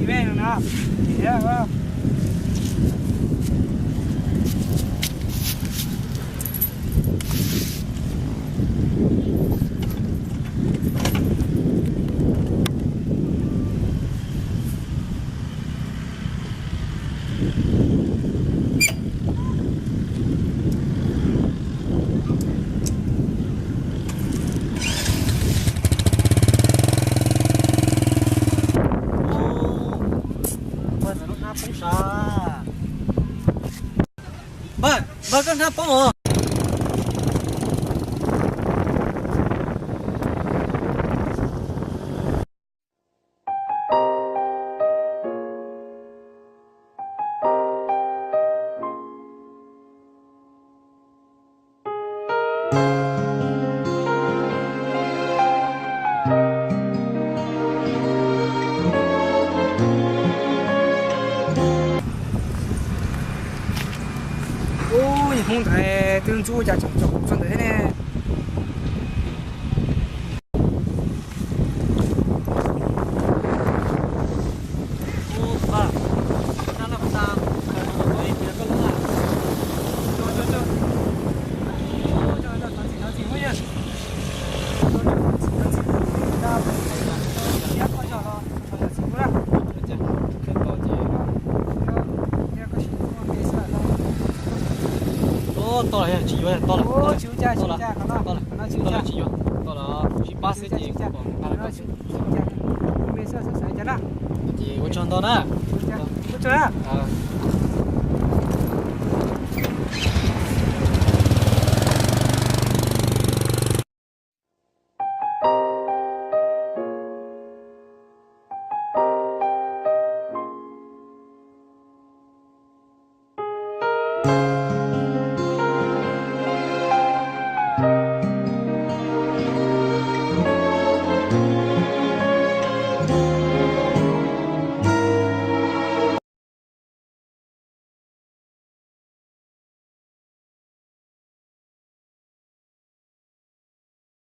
Peb no, Npawg, npawg, koj hnab poob os. Ub, niag Hmoob ntawd twb ntxub cas tseem caum kuv txog ntawd thiab ne. Tau lawm, tsis yuav, tau lawm, tau lawm, tsis yuav, tau lawm, tsis pab xwb ces kuv pom nqa los rau xwb. Ces ua tsaug ntau na.